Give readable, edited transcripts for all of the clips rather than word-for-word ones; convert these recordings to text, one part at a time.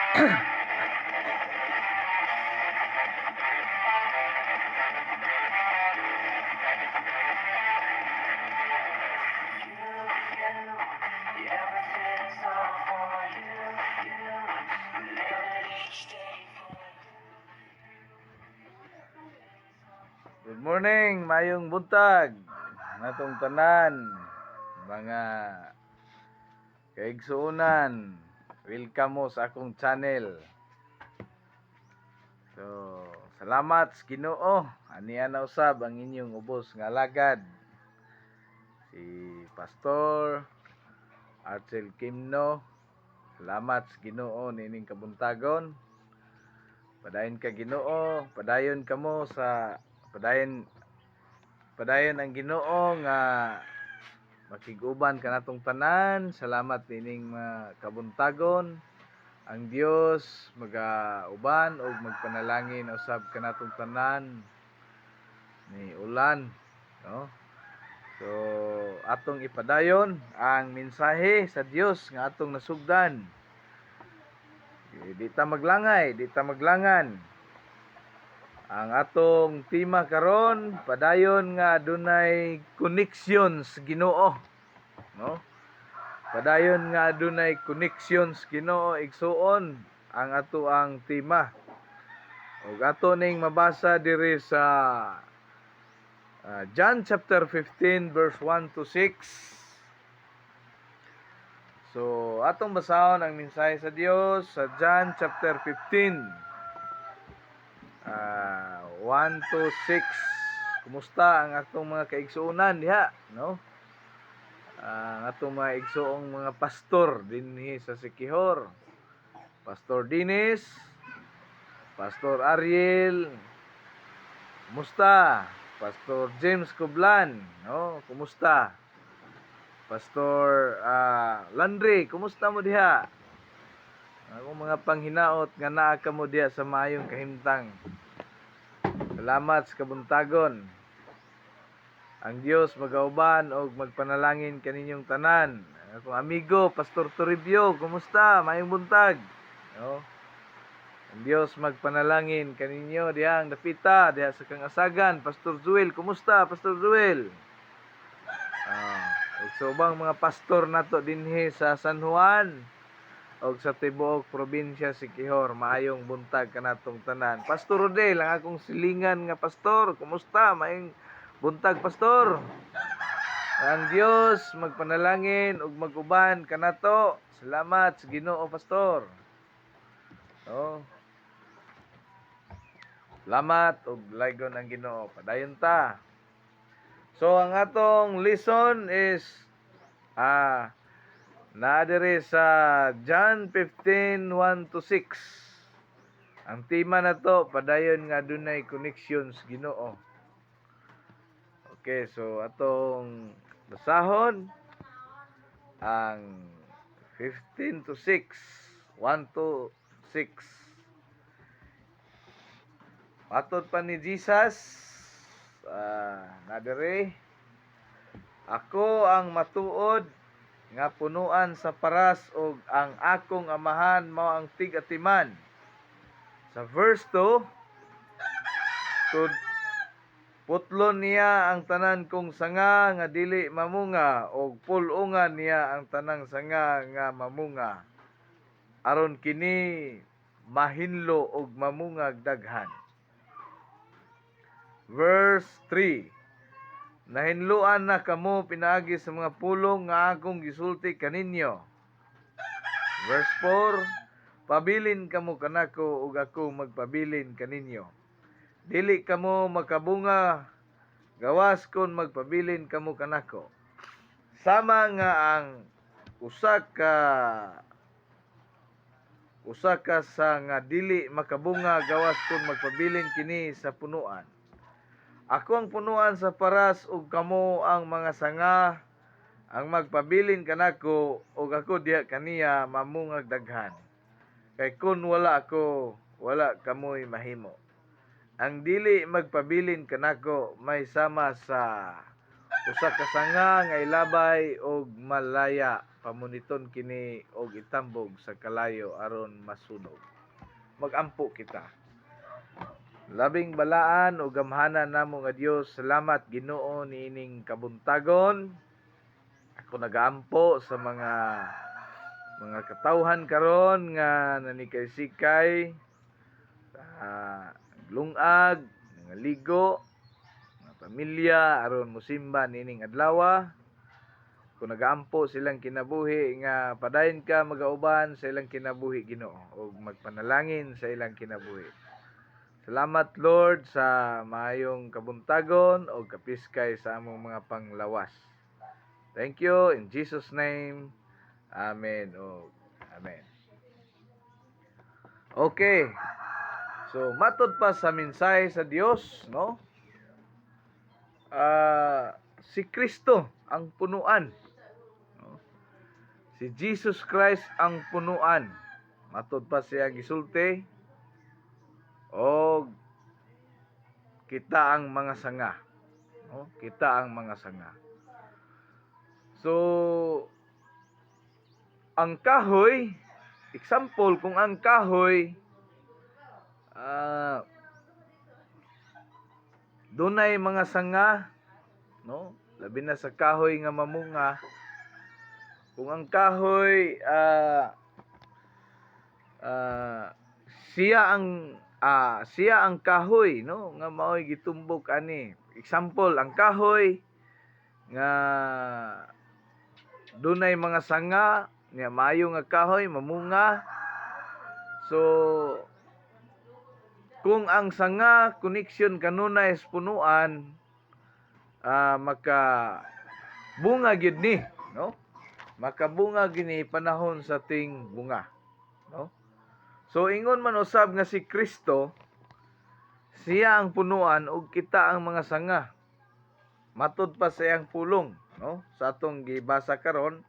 Good morning, mayong buntag natong tanan, mga kaigsuonan. Welcome mo sa akong channel. So, salamat sa Ginoo. Ania na usab ang inyong ubos nga alagad, si Pastor Archel Kimno. Salamat sa Ginoo niining kabuntagon. Padayon ka, Ginoo, padayon kamo sa padayon, padayon ang Ginoo nga makig-uban kanatong tanan. Salamat niining mga kabuntagon. Ang Dios magauban ug magpanalangin usab kanatong tanan. Ni ulan, no? So atong ipadayon ang mensahe sa Dios nga atong nasugdan. Di ta maglangay, di ta maglangan. Ang atong tema karon, padayon nga adunay connection sa Ginoo, no? Padayon nga adunay connection sa Ginoo, igsuon, ang ato ang tema. Ug ato ning mabasa diri sa John chapter 15 verse 1 to 6. So, atong basahon ang mensahe sa Dios sa John chapter 15. 1 to 6. Kumusta ang atong mga kaigsuonan diha, no? Ang atong mga igsuong mga pastor dinhi sa Siquijor. Pastor Dennis, Pastor Ariel, kumusta? Pastor James Kublan, no? Kumusta? Pastor Landry, kumusta mo diha? Akong mga panghinaot nga naa kamo diha sa maayong kahimtang. Salamat sa kabuntagon. Ang Dios magauban og magpanalangin kaninyong tanan. Akong amigo, Pastor Toribio, kumusta? Maayong buntag. No? Ang Dios magpanalangin kaninyo diha ang dapita diha sa Kangasagan. Pastor Zuel, kumusta, Pastor Zuel? Ug sa ubang mga pastor nato dinhi sa San Juan og sa tibuok probinsya Siquijor, maayong buntag kanatong tanan. Pastor Rodel, ang akong silingan nga pastor, kumusta? Maayong buntag, Pastor. Ang Dios magpanalangin ug maguban kanato. Salamat sa Ginoo, Pastor. Oh. Salamat ug laygon ang Ginoo. Padayon ta. So ang atong lesson is naa diri sa John 15:1 to 6. Ang tema na to, padayon nga adunay connections Ginoo. Okay, so atong basahon ang 15 to 6, 1 to 6. Matod pa ni Jesus, naa diri, "Ako ang matuod nga punuan sa paras ug ang akong Amahan mao ang tig-atiman." Sa verse 2, "Tud putlon niya ang tanan kong sanga nga dili mamunga ug pul-ungan niya ang tanang sanga nga mamunga aron kini mahinlo ug mamungag daghan." Verse 3, "Nahinloan na kamo pinaagi sa mga pulong nga akong gisulti kaninyo." Verse 4, "Pabilin kamo kanako ug ako magpabilin kaninyo. Dili kamo makabunga gawas kon magpabilin kamo kanako. Sama nga ang usa ka sa nga dili makabunga gawas kon magpabilin kini sa punuan. Ako ang punuan sa paras ug kamo ang mga sanga. Ang magpabilin kanako ug ako diha kaniya mamungag daghan. Kay kun wala ako, wala kamoy mahimo. Ang dili magpabilin kanako may sama sa usa ka sanga nga ilabay ug malaya." pamuniton kini og itambog sa kalayo aron masunog. Magampo kita. Labing balaan o gamhanan namo nga Dios, salamat, Ginoo, niining kabuntagon. Ako nagaampo sa mga katawhan karon nga nanikay-sikay sa lungag, mga ligo, mga pamilya aron mosimba niining adlaw. Kung nagaampo silang kinabuhi nga padayon ka magauban sa ilang kinabuhi, Ginoo, ug magpanalangin sa ilang kinabuhi. Salamat, Lord, sa maayong kabuntagon o kapiskay sa among mga panglawas. Thank you in Jesus' name. Amen o amen. Okay. So matod pa sa mensahe sa Dios, no? Si Kristo ang punuan. No? Si Jesus Christ ang punuan. Matod pa siya gisulti og kita ang mga sanga. No? Kita ang mga sanga. So ang kahoy, example, kung ang kahoy dunay mga sanga, no? Labi na sa kahoy nga mamunga. Kung ang kahoy siya ang kahoy, no, nga maoy gitumbok ani. Example, ang kahoy nga dunay mga sanga niya, maayo nga kahoy, mamunga. So kung ang sanga connection kanunay sa punuan, maka bunga gyud ni, no? Makabunga gini panahon sa ting bunga, no? So ingon man usab nga si Kristo, siya ang punuan ug kita ang mga sanga. Matod pa sa iyang pulong, no, sa atong gibasa karon.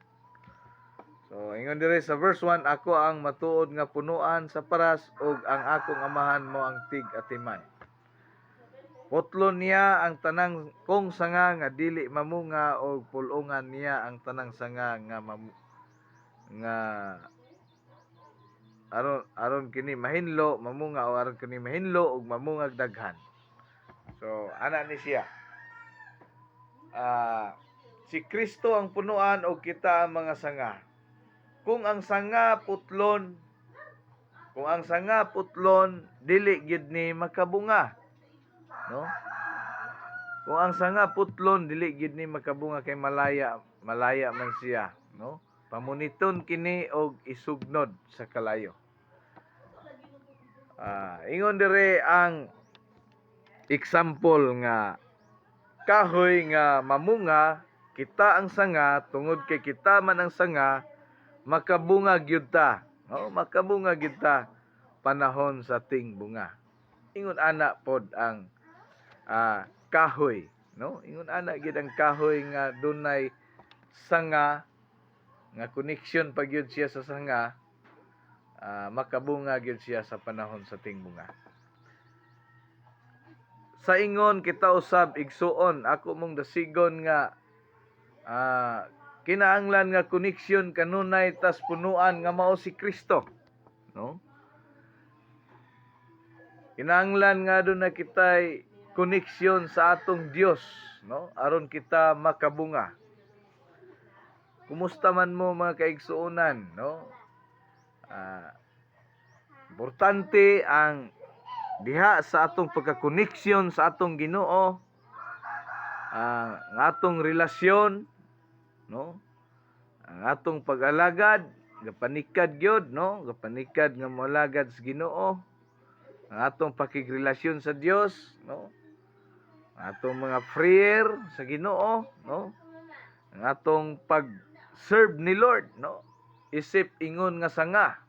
So ingon diri sa verse 1, "Ako ang matuod nga punuan sa paras ug ang akong Amahan mao ang tig-atiman. Putlon niya ang tanang kong sanga nga dili mamunga ug pul-ungan niya ang tanang sanga nga aron kini mahinlo mamunga o aron kini mahinlo ug mamungag daghan." So ana ni siya. Si Kristo ang punuan ug kita ang mga sanga. Kung ang sanga putlon, kung ang sanga putlon, dili gyud ni makabunga. No? Kung ang sanga putlon, dili gyud ni makabunga kay malaya, malaya man siya, no? Pamuniton kini og isugnod sa kalayo. Ingon dire ang example nga kahoy nga mamunga, kita ang sanga, tungod kay kita man ang sanga, makabunga gyud ta. No, makabunga gyud ta panahon sa ting bunga. Ingon ana pod ang kahoy, no? Ingon ana gyud ang kahoy nga dunay sanga nga connection pa gyud siya sa sanga, makabunga gyud siya sa panahon sa tingbunga. Sa ingon kita usab, igsuon, ako mong dasigon nga kinahanglan nga connection kanunay tas punuan nga mao si Kristo, no? Kinahanglan nga duna kitay connection sa atong Dios, no, aron kita makabunga. Kumusta man mo, mga kaigsuonan, no? Importante ang diha sa atong pagka-connection sa atong Ginoo, ang atong relasyon, no, ang atong pag-alagad, gapanikad gyud, no, gapanikad nga moalagad sa Ginoo, ang atong pakigrelasyon sa Dios, no, ang atong mga prayer sa Ginoo, no, ang atong pag-serve ni Lord, no, isip ingon nga sanga,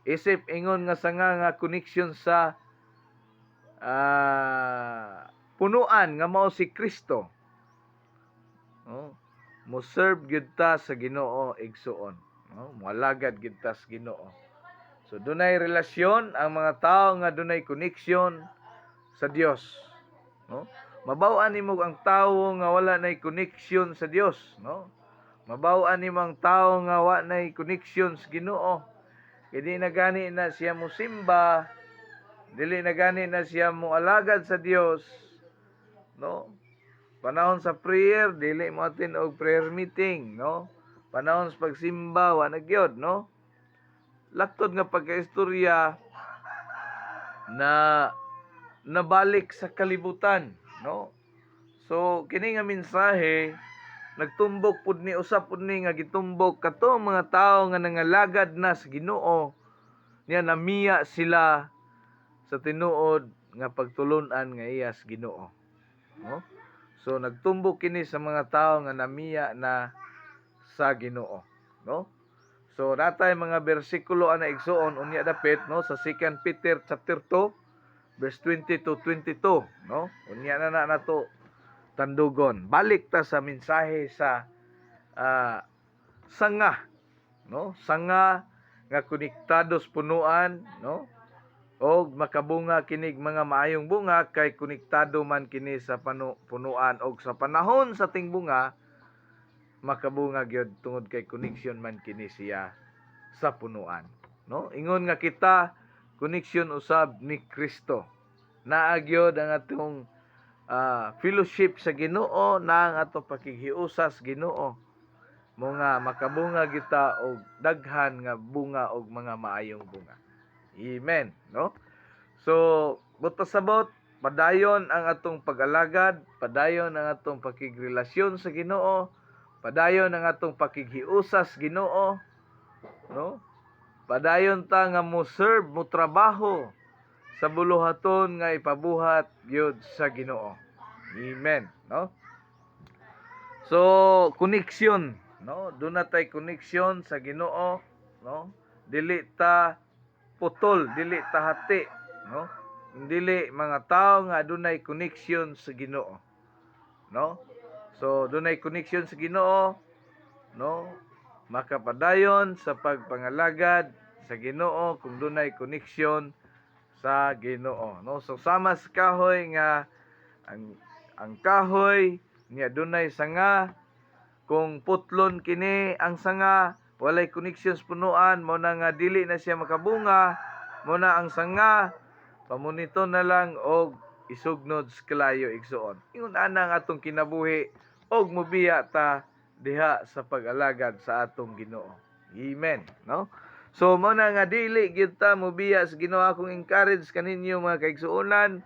isip ingon nga sanga nga connection sa punuan nga mao si Kristo, no, mo serve gyud ta sa Ginoo, igsuon, no, moalagad gyud ta sa Ginoo. So dunay relasyon ang mga tao nga dunay connection sa Dios, no? Mabaw-an nimo ang tawo nga wala nay connection sa Dios, no? Mabaw-an nimo ang tao nga wa nay connection sa Ginoo. Kay di na gani na siya mosimba, dili na gani na siya moalagad sa Dios, no? Panahon sa prayer, dili mo attend og prayer meeting, no? Panahon sa pagsimba, wa na gyud, no? Laktod nga pagkaistorya na nabalik sa kalibutan, no? So kini nga mensahe nagtumbok pud ni, usab pud ni nga gitumbok kato mga tawo nga nangalagad na sa Ginoo niya, namiya sila sa tinuod nga pagtulun-an nga iya sa Ginoo, no? So nagtumbok kini sa mga tawo nga namiya na sa Ginoo, no? So natay mga bersikulo ana, igsuon, unya dapit, no, sa 2 Peter chapter 2 verse 20 to 22, no? Unya na na nato tandugon. Balik ta sa mensahe sa sanga, no? Sanga nga konektado sa punuan, no? Og makabunga kinig mga maayong bunga kay konektado man kini sa punuan, og sa panahon sa tingbunga makabunga gyud tungod kay connection man kini siya sa punuan, no? Ingon nga kita connection usab ni Kristo, naa gyud ang atong fellowship sa Ginoo na ang atong pakighiusa sa Ginoo mo nga makabunga kita og daghan nga bunga og mga maayong bunga. Amen, no? So, buta sabot, padayon ang atong pag-alagad, padayon ang atong pakigrelasyon sa Ginoo, padayon ang atong pakighiusa sa Ginoo, no? Padayon ta nga mo serve, mo trabaho sa buluhaton nga ipabuhat gyud sa Ginoo. Amen, no? So, connection, no? Duna tay connection sa Ginoo, no? Dili ta putol, dili ta hati, no? Dili mga tao nga adunay connection sa Ginoo, no? So, dunay connection sa Ginoo, no? Makapadayon sa pagpangalagad sa Ginoo kung dunay connection sa Ginoo, no? So sama sa kahoy nga ang kahoy niya dunay sanga, kung putlon kini ang sanga, walay connection sa punuan, mo na nga dili na siya makabunga. Mo na ang sanga pamunito na lang og isugnod sa kalayo, igsuon. Ingon ana ang atong kinabuhi og mubiya ta diha sa pag-alagad sa atong Ginoo. Amen, no? So mo na nga dili gyud ta mobiya sa Ginoo. Akong encourage kaninyo, mga kaigsuonan,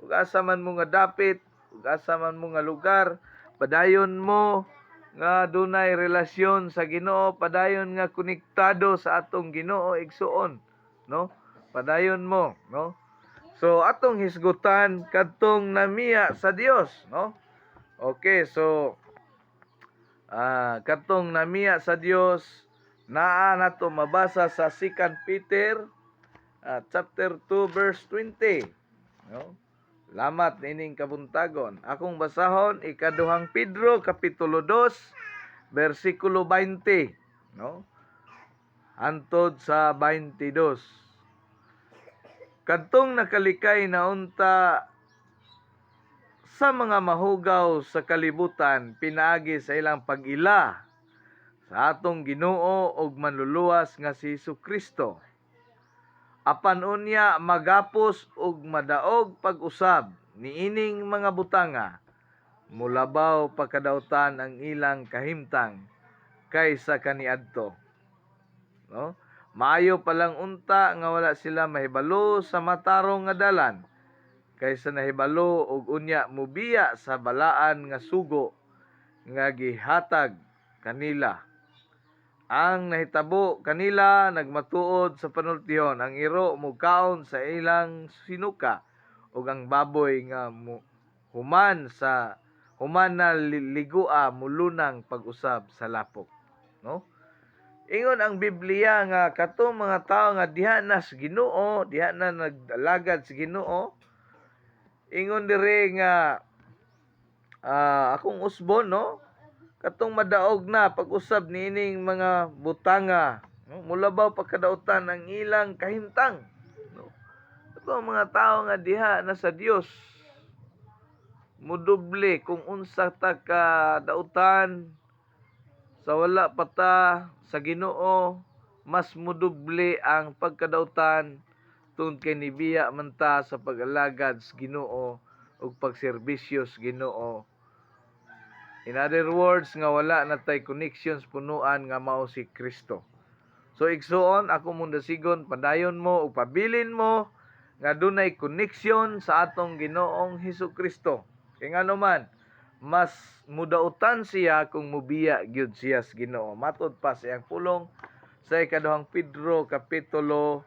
ug asa man mo nga dapit ug asa man mo nga lugar, padayon mo nga dunay relasyon sa Ginoo, padayon nga konektado sa atong Ginoo, igsuon, no? Padayon mo, no? So atong hisgutan kadtong namiya sa Dios, no? Okay, so kadtong namiya sa Dios, naa nato mabasa sa 2 Peter chapter 2 verse 20, no? Lamat nining kabuntagon. Akong basahon ikaduhang Pedro kapitulo 2 bersikulo 20, no? Hantod sa 22. Kadtong nakalikay na unta sa mga mahugaw sa kalibutan pinaagi sa ilang pag-ila sa atong Ginoo ug Manluluwas nga si Kristo. Apan unya magapos ug madaog pag-usab niining mga butanga, mulabaw pagkadautan ang ilang kahimtang kaysa kaniadto. No? Maayo pa lang unta nga wala sila mahibalo sa matarong nga dalan kaysa nahibalo og unya mubiya sa balaan nga sugo nga gihatag kanila. Ang nahitabo kanila nagmatuod sa panultihon: ang iro mukaon sa ilang sinuka ug ang baboy nga human sa human na ligua mulunang pag-usab sa lapok, no? Ingon ang Biblia nga katong mga tawo nga diha na sa Ginoo, diha na nag-alagad sa Ginoo, ingon diri nga akong usbon, no, katong madaog na pag-usab niining mga butanga, no, mulabaw pagkadautan ang ilang kahimtang, no? Katong mga tawo nga diha na sa Dios, mudoble kung unsa ta ka dautan. Sa wala pa ta sa Ginoo, mas mudoble ang pagkadautan tungod kay nibiya man ta sa pag-alagad sa Ginoo ug pagserbisyo sa Ginoo. In other words, nga wala na tay connections punuan nga mao si Kristo. So igsuon, ako mong dasigon, padayon mo ug pabilin mo nga dunay connection sa atong Ginoong Hesus Kristo. Kay ngano man, mas mudautan siya kung mubiya gyud siya sa Ginoo. Matod pa sa iyang pulong sa ikaduhang Pedro kapitulo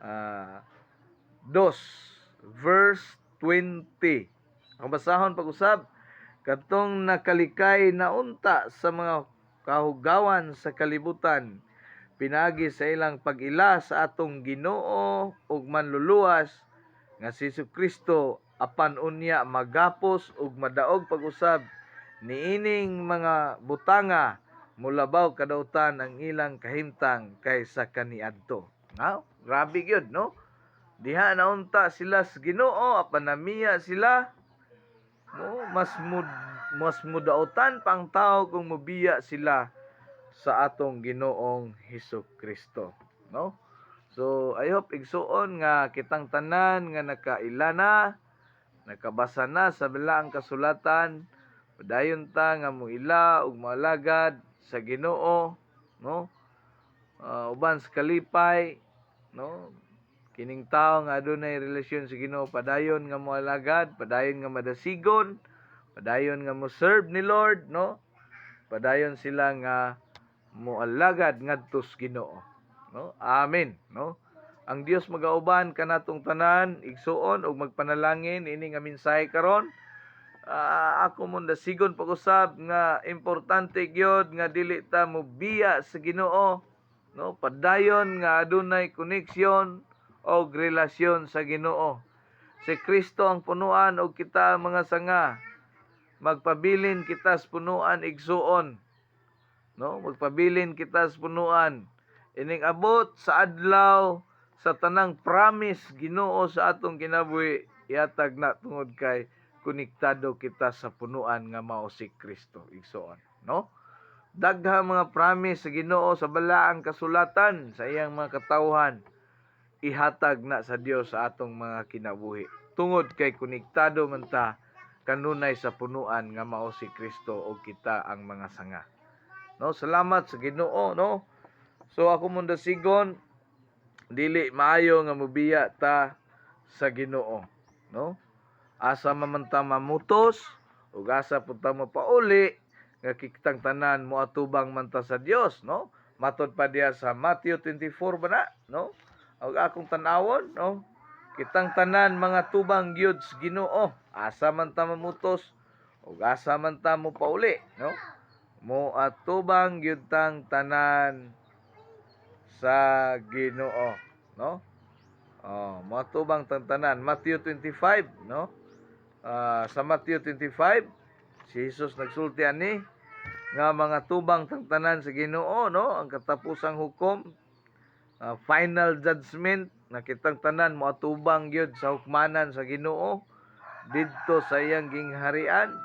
2 verse 20. Ang basahon pag-usab, katong nakalikay na unta sa mga kahugawan sa kalibutan pinaagi sa ilang pag-ila sa atong Ginoo ug Manluluwas nga si Kristo, apan unya magapos ug madaog pag-usab niining mga butanga, mulabaw kadautan ang ilang kahimtang kaysa kaniadto. Now, grabe gyud, no? Diha na unta sila sa Ginoo apan namiya sila mo, mas mudautan pang tao kung mubiya sila sa atong Ginoong Hesus Kristo, no? So I hope, igsuon, nga kitang tanan nga nakaila na, nakabasa na sa Balaang Kasulatan, padayon ta nga moila ug moalagad sa Ginoo, no? Uban sa kalipay, no? Kining tao nga adunay relasyon sa Ginoo, padayon nga moalagad, padayon nga madasigon, padayon nga mo serve ni Lord, no? Padayon sila nga moalagad ngadto sa Ginoo, no? Amen, no? Ang Dios magauban kanatong tanan, igsuon, ug magpanalangin ini nga mensahe karon. Ako mong dasigon pag-usab nga importante gyud nga dili ta mobiya sa Ginoo, no? Padayon nga adunay connection og relasyon sa Ginoo. Si Kristo ang punuan og kita ang mga sanga. Magpabilin kita sa punuan, igsuon, no? Magpabilin kita sa punuan ining abot sa adlaw sa tanang promise Ginoo sa atong kinabuhi ihatag na tungod kay konektado kita sa punuan nga mao si Kristo, igsuon, no? Daghang mga promise sa Ginoo sa Balaang Kasulatan sa iyang mga katawhan, ihatag na sa Dios sa atong mga kinabuhi tungod kay konektado man ta kanunay sa punuan nga mao si Kristo ug kita ang mga sanga, no? Salamat sa Ginoo, no? So ako mong dasigon, dili maayo nga mobiya ta sa Ginoo, no? Asa man ta mamutos ug asa pud ta mopauli, nga kitang tanan moatubang man ta sa Dios, no? Matod pa diha sa Matthew 24 ba na, no? Ug akong tan-awon, no, kitang tanan mga tubang gyud sa Ginoo, asa man ta mamutos ug asa man ta mopauli, no? Moatubang gyud tang tanan sa Ginoo, no? Oh, moatubang tang tanan. Matthew 25, no? Sa Matthew 25, si Jesus nagsulti ani nga mga tubang tang tanan sa Ginoo, no? Ang katapusang hukom, final judgment na kitang tanan moatubang gyud sa hukmanan sa Ginoo didto sa iyang gingharian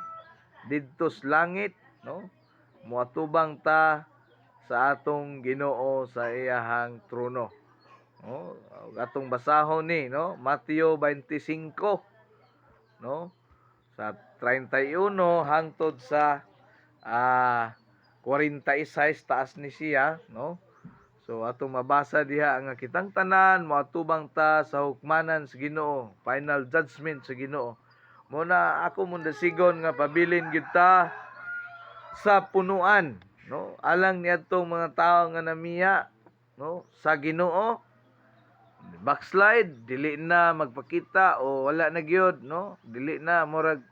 didto sa langit, no? Moatubang ta sa atong Ginoo sa iyahang trono. No, atong basahon ni, no? Mateo 25, no? Sa 31 hangtod sa 46 taas ni siya, no? So atong mabasa diha nga kitang tanan moatubang ta sa hukmanan sa Ginoo, final judgment sa Ginoo. Mo na ako mong dasigon nga pabilin gyud ta sa punuan, no? Alang niadtong mga tawo nga namiya, no, sa Ginoo, backslide, dili na magpakita o wala na gyud, no? Dili na, murag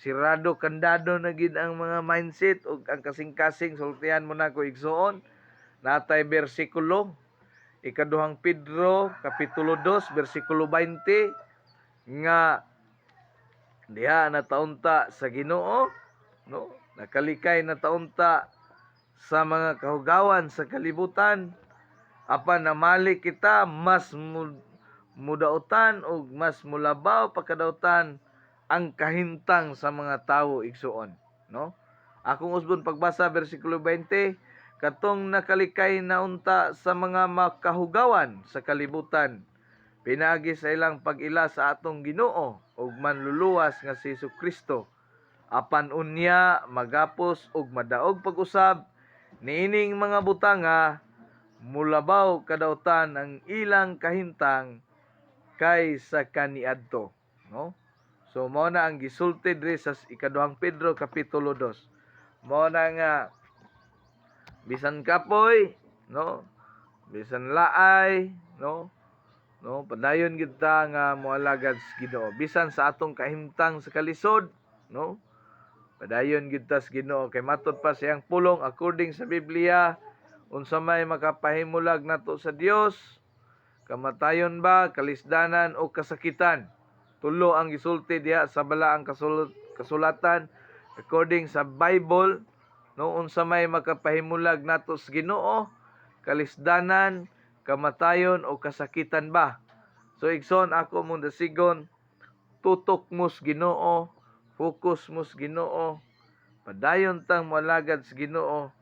sirado kandado na gyud ang mga mindset ug ang kasing-kasing. Sultihan mo na ko, igsuon, natay bersikulo, Ikaduhang Pedro kapitulo 2 bersikulo 20, nga diha na taunta sa Ginoo, no, nakalikay na taunta sa mga kahugawan sa kalibutan, apan namali kita, mas mudautan ug mas mulabaw pakadautan ang kahimtang sa mga tawo, igsuon, no? Akong usbon pagbasa, bersikulo 20, katong nakalikay na unta sa mga makahugawan sa kalibutan pinaagi sa ilang pag-ila sa atong Ginoo ug Manluluwas nga si Kristo. Apan unya magapos ug madaog pag-usab niining mga butanga, mulabaw kadautan ang ilang kahimtang kaysa kaniadto, no? So mao na ang gisulti diri sa Ikaduhang Pedro kapitulo 2. Mao na nga bisan kapoy, no, bisan laay, no, padayon gyud ta nga moalagad sa Ginoo bisan sa atong kahimtang sa kalisod, no? Padayon gyud ta sa Ginoo kay matod pa siyang pulong, according sa Biblia, unsa may makapahimulag nato sa Dios? Kamatayon ba, kalisdanan o kasakitan? Tulo ang gisulti diha sa balaang kasulatan according sa Bible, no? Unsa may makapahimulag nato sa Ginoo? Kalisdanan, kamatayon o kasakitan ba? So igsoon, ako mong dasigon, tutok mo sa Ginoo, focus mo sa Ginoo, padayon tang moalagad sa Ginoo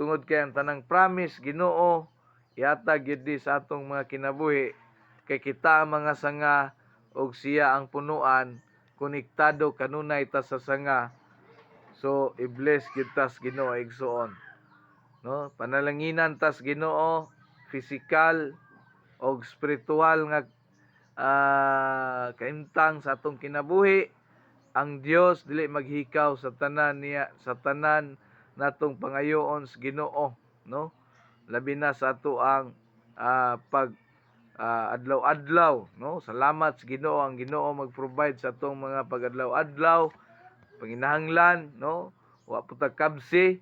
tungod kay ang tanang promise Ginoo ihatag gyud di sa atong mga kinabuhi, kay kita ang mga sanga ug siya ang punuan. Konektado kanunay ta sa sanga. So i-bless gyud ta sa Ginoo, igsoon, no? Panalanginan ta sa Ginoo, physical og spiritual nga kahimtang sa atong kinabuhi. Ang Dios dili maghikaw sa tanan niya, sa tanan natong pangayoon sa Ginoo, no? Labi na sa ato ang pag adlaw-adlaw, no? Salamat sa Ginoo, ang Ginoo mag-provide sa atong mga pagadlaw-adlaw panginahanglan, no? Wa pud ta kabsi,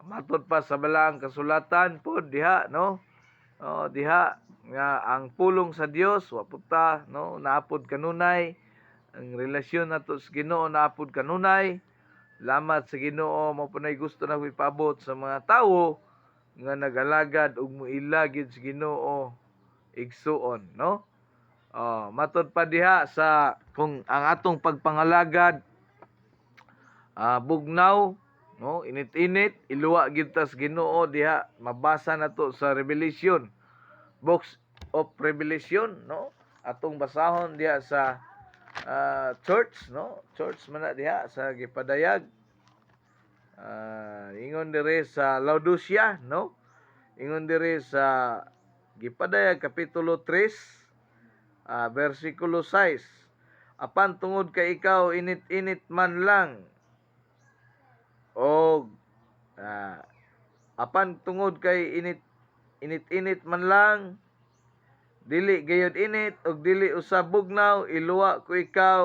matod pa sa balaang kasulatan pod diha, no? Oh, diha nga ang pulong sa Dios, wa pud ta, no, naapod kanunay ang relasyon nato sa Ginoo, naapod kanunay. Salamat sa Ginoo. Mao po gusto na ipaabot sa mga tawo nga nagalagad ug muila gyud sa Ginoo, igsuon, no? Oh, matod pa diha sa kung ang atong pagpangalagad bugnaw, no, init-init, iluwa gyud ta sa Ginoo. Diha mabasa nato sa Revelation, Books of Revelation, no? Atong basahon diha sa church, no? Church man na diha sa gipadayag. Ingon diri sa Laodicea, no? Ingon diri sa gipadayag kapitulo 3, versikulo 6, "Apan tungod kay ikaw init-init man lang og apan tungod kay init init-init man lang, dili gayud init og dili usab bugnaw, iluwa ko ikaw,"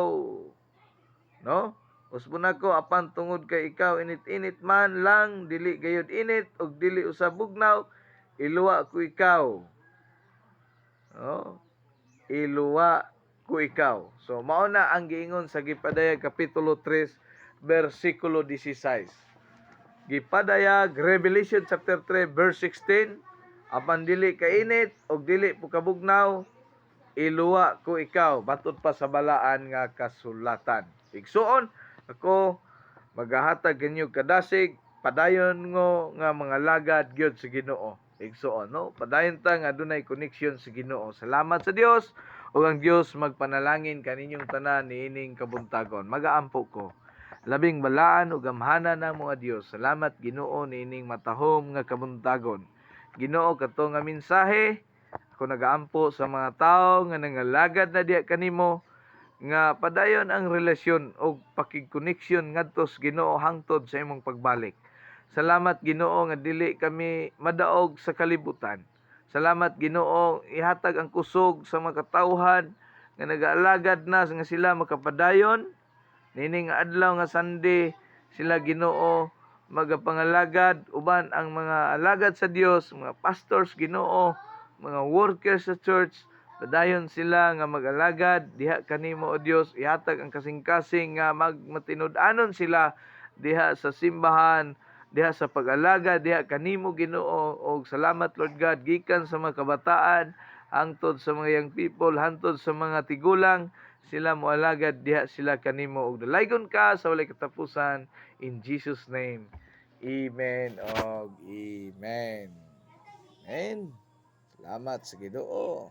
no? Usbon ako, "Apan tungod kay ikaw init-init man lang, dili gayud init og dili usab bugnaw, iluwa ko ikaw," no? Iluwa ko ikaw. So mao na ang giingon sa Gipadayag kapitulo 3 bersikulo 16. Gipadayag, Revelation chapter 3 verse 16, "Apan dili ka init og dili po kabugnaw, iluwa ko ikaw," batud pa sa balaan nga kasulatan. Igsuon, ako magahatag kanyo kadasig, padayon ngo nga mga lagad gyud sa Ginoo. Igsuon, no? Padayon ta nga adunay connection sa Ginoo. Salamat sa Dios ug ang Dios magpanalangin kaninyong tanan niining kabuntagon. Magaampo ko. Labing balaan ug gamhanan ng mga Dios. Salamat, Ginoo, niining matahom nga kabuntagon. Ginoo, kato nga mensahe, ako nagaampo sa mga tawo nga nangalagad na diha kanimo nga padayon ang relasyon og pakigkoneksyon ngadto sa Ginoo hangtod sa imong pagbalik. Salamat, Ginoo, nga dili kami madaog sa kalibutan. Salamat, Ginoo, ihatag ang kusog sa mga katawhan nga nagaalagad na nga sila makapadayon nining adlaw nga Sunday sila, Ginoo, magapangalagad uban ang mga alagad sa Dios, mga pastors, Ginoo, mga workers sa church. Padayon sila nga mag-alagad diha kanimo, o Dios. Ihatag ang kasing-kasing nga magmatinud-anon sila diha sa simbahan, diha sa pag-alagad diha kanimo, Ginoo. Og salamat, Lord God, gikan sa mga kabataan hangtod sa mga young people, hangtod sa mga tigulang, sila moalagad diha sila kanimo ug dalaygon ka sa walay katapusan. In Jesus' name. Amen og amen. Amen. Salamat sa Ginoo.